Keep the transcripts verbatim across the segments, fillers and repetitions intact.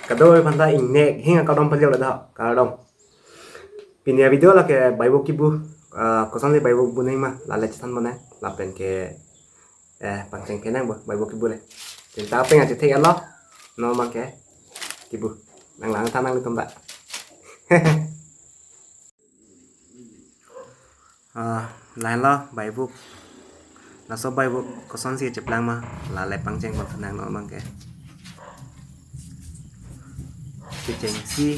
Kadokave aphanta ingnek hing akardom pajok le do, kardom. Pini avideo lake baibu kibu, ah, kosonsi baibu bu nangma, lale chethan bonai, lapen ke, eh, pangcheng phenang bo, baibu kibu le. Chinta apeng achethe alo, non abang ke, kibu. Nanglang tha nanglitum ta. Ah, lahenlo baibu. Laso baibu kosonsi cheplang ma, lale pangcheng pon tha nang non abang ke. Kechengsi,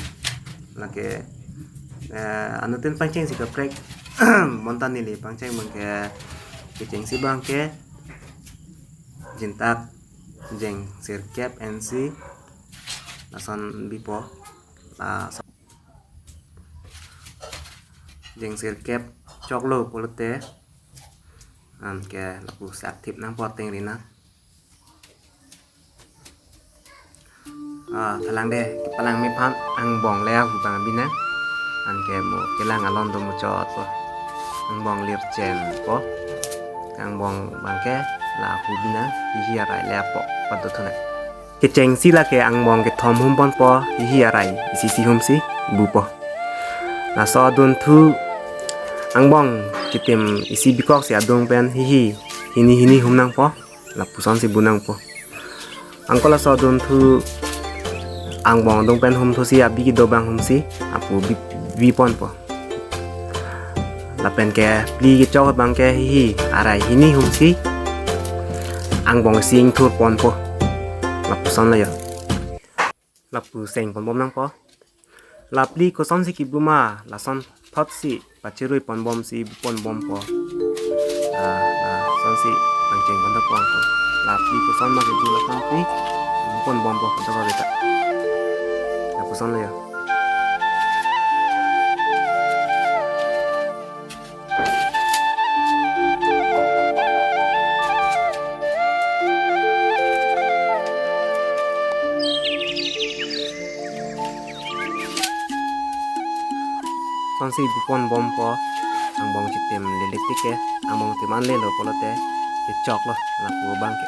lake, eh, anuttin pangchengsi kaprek, bonta neli pangcheng abang ke, kechengsi abang ke, jintak, jeng sirkep ensi, lason bipo, la jeng sirkep choklo pulote, anke lapu sak thip nangpo tengri na. Ah, thalang de, kepalang mephan angbong le ahu abang binang. Anke mo kelang alon do muchot po. Angbong lirchen po. Angbong abang ke la ahu binang. Hihi arai le apok pado thunang. Kechengsi lake angbong kethom hum ponpo, hihi arai isi isi humsi bupo. Laso adunthu angbong chitim isi bikoksi adung pen hihi hini hini hum nangpo, lapusonsi bu nangpo. Anke laso adunthu angbong adung pen humthusi abi kedo abang humsi apu bi, bi ponpo. Lapen ke phli kechok abang ke hihi arai hini humsi angbong isi ingthur ponpo. Lapuson lo yo. Lapu seng pon bom nangpo. La phli kosonsi kibu ma, lason thotsi pachirui pon bomsi bu pon bompo. Ah, lasonsi pangcheng pon thakpo anke. La phli koson ma kibu lasonsi bu pon bompo, kadokave ta. Lapuson lo yo. Sonsi bu pon bompo, angbong chitim leletik ke, angbong chitim anle lo pulote, kechok lo, lapu abang ke.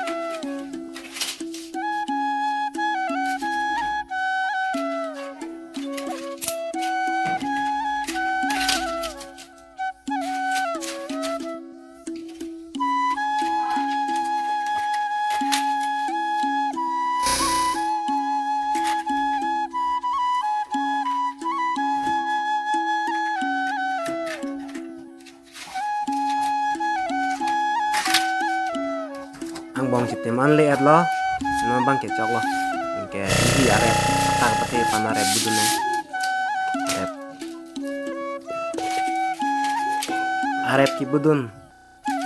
Angbong chitim anle-et lo, non abang kechok lo. Anke hihi arep, atak pate aphan arep budun nang. Arep. Arep kibudun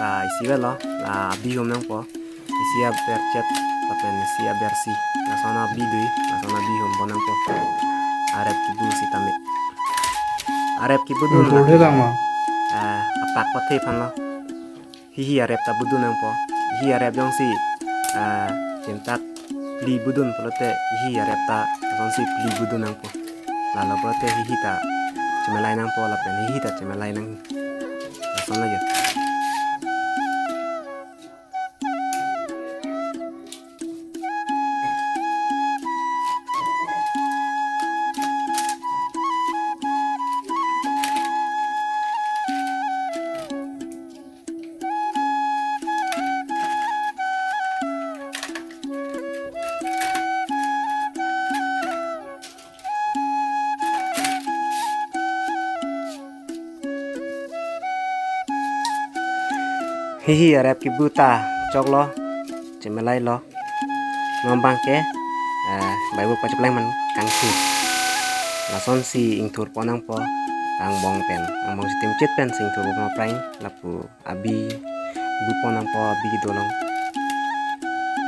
ta isi avelo, la abi hum nangpo. Isi aberchet, lapen isi abersi. Lason abi dui, lason abi hum pon nangpo. Arep kibu sitame. Arep kibudun. Bor he lang ma? Ah, apak pathe aphan lo. Hihi arep ta budun nangpo. Hihi arep jongsi, ah, chintak phli budun pulote hihi arep ta lasonsi phli budun nangpo. Lalo pulote hihi ta chemelai nangpo lapen hihi ta chemelai nang. Lason lo yo. Hihi arep kibu ta choklo, chemelai lo. Non abang ke, eh, baibu pacheplang man kangthur. Lasonsi ingthur pon nangpo, angbong pen, angbong chitim chit pensi ingthur pon aphrang, lapu abi bu pon nangpo, abi kedo along.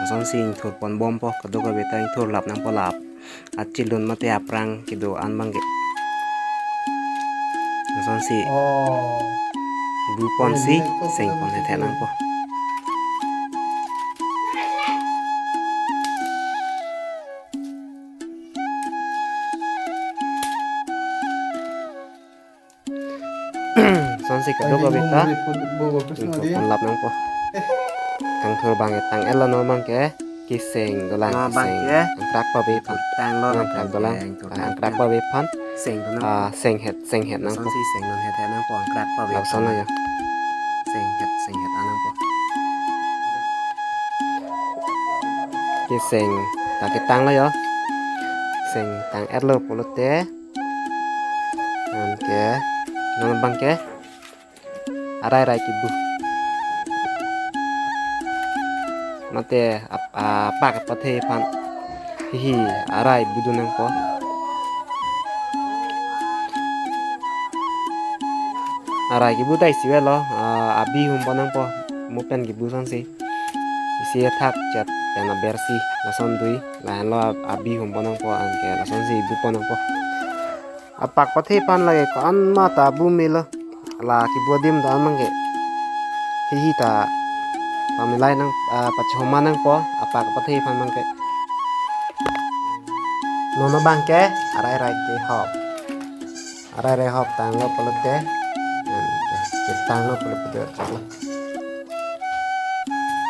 Lasonsi ingthur pon bompo, kadokave ta ingthur lap nangpo lap. Achilun mate aphrang kedo-an abang ke. Lasonsi. Oh. Bu ponsi, seng pon hethe nangpo. Sonsi kadokave ta. Ingthur pon lap nangpo. Kangthur abang ke tang-et lo non abang ke. Keseng dolang, labang keseng ke angkrak pave aphan. Tanglo, angkrak dolang, angkrak pave aphan. Seng dolang. Ah, senghet, senghet nangpo. Lasonsi seng nanghet, het nangpo, angkrak pave aphan. Lason lo ya. Senghet, senghet nangpo. Keseng ta ketanglo ya. Seng tang-etlo pulote. Anke, non abang ke arai rai kebu. Mate ap-, apak apathe aphan hihi arai budun nangpo. Arai kebu ta isi avelo, ah, abi humpon nangpo, mo pen kebu asonsi. Isi athak chet pen abersi, lason dui, lahenlo ab-, abi humpon nangpo, anke lasonsi bupon nangpo. Apak apathe aphan lake ko-an ma ta bu melo. La kebu adim ta an abang ke hihi ta pamilai nang, ah, pachihoma nangpo, apak apathe aphan abang ke. Non abang ke arai rai kehop. Arai rai hop tanglo pulote. Hmm, ketanglo pulote.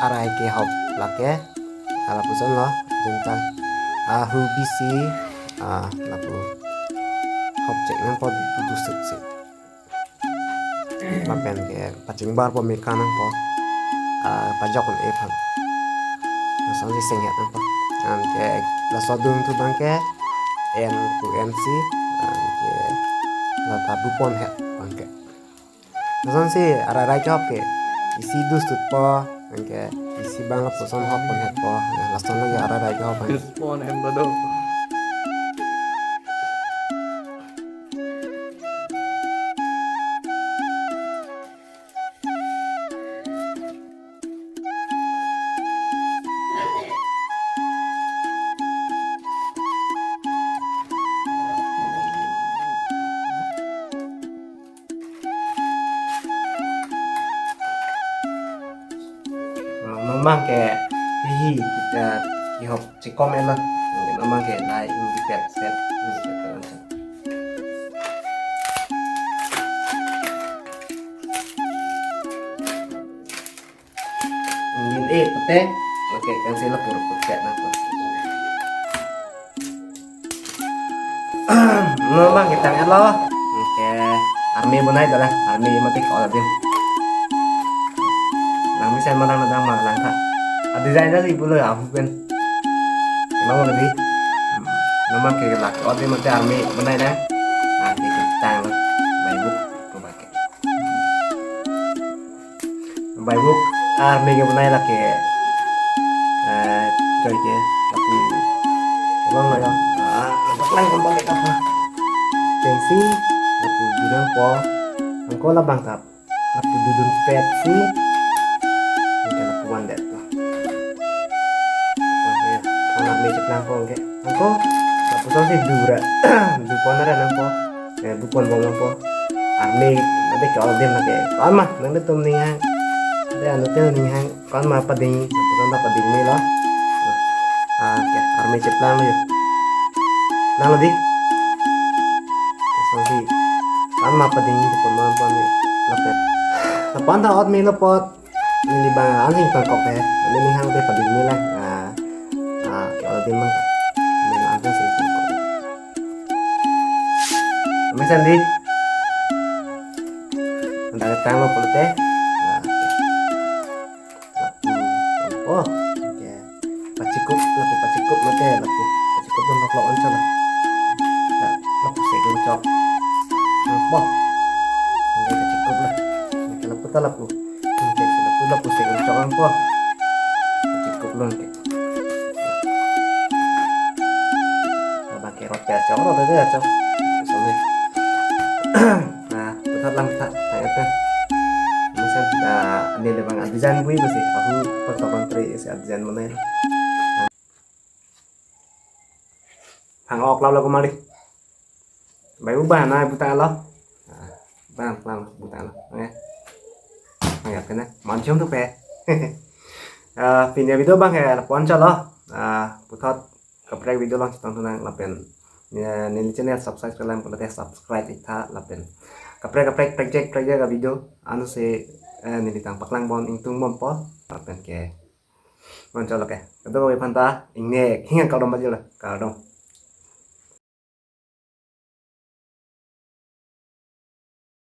Arai kehop lake. Lapuson lo, jentang. Ahu bisi, ah, lapu hop chek nangpo dusut si. Lapen ke pachingbarpo meka nangpo. Ah, pajok un-e aphan. Lasonsi senghet nangpo. Anke laso adung thu abang ke en pu ensi. Anke la ta bupon het abang ke. Lasonsi arai rai kehop ke isi dusutpo, anke isi abang lapuson hoppon hetpo, ya, lason lake arai rai kehop abang. Dusutpo hem dodo. Memang ke hihi kita kehop chekom elo. Memang ke lai ingdipet set, ingdipet terus. Ingdin e pete, oke, kan sila pur pete nangpo. Non abang ketang elo. Oke, army bonai dolang, army mati ko adim. Nang mesen ma nang nadang ma langtha. A design dah ibu lo ya, aku kan. Kenapa lagi? Hmm, non abang ke lak adim mati army bonai dah. Nah, ketang lo. Baik bu, coba ke. Baibuk army ke bonai lake, eh, joike lapu. Abang lo ya. Ah, lapu lang kompon lek apa? Pensi lapu dudun po. Angko labang tap. Lapu dudun pet si. Angke lapu van det po. Oke, ang army cheplangpo angke. Angko lapuson si dura. Dupon ra nangpo. Eh, bupon bom nangpo. Army, ade ke adim lake. Ko-an ma nanglitum ninghang. Ade anuttin ninghang. Ko-an ma pading, lapuson ta pading melo. Ah, oke, army cheplanglo ya. Planglo di. Lasonsi. Ko-an ma pading, dupon bom nangpo ni. Lapet. Lapu-an ta ot melo apot. Neli abang ansi pangkok he. Neli ninghang te pading melo. Ah, ah, ke adim abang. Melo ansi pangkok. Mesen di. Anda ketanglo pulote. Nah. Lapu. Oh, oke. Pachikup, lapu pachikup mate, lapu. Pachikup dun lapu on chalo. Nah, lapu segel chok. Nah, po. Oke, pachikup lo. Oke, lapu ta lapu. Oke, lapu, lapu segel chok nangpo. Pachikup lo, oke. Abang ke rot ya chok, rot ya chok. Sorry. Nah, puthot lang tha, tha ete. Mesen, ah, neli abang a design bui besi, aku pertokon tri isi a design mana ya. Hang ok lau lagu mali. Bai ubah na butang lo. Nah, bang, bang, butang lo. Oke. Oke, kena. Mancung tu pe. Ah, pini video abang ke lapu-an chalo. Ah, puthot kaprek video along chetong thu nang lapen, ya, neli channel subscribe kelang pulote subscribe ik tha lapen kaprek kaprek prekjak prekjak a video ansi, eh, neli tang paklang bom ingtung bompo lapen ke Non cholo ke. Kadokave aphanta ingne hingan kardom pajirlo. Kardom.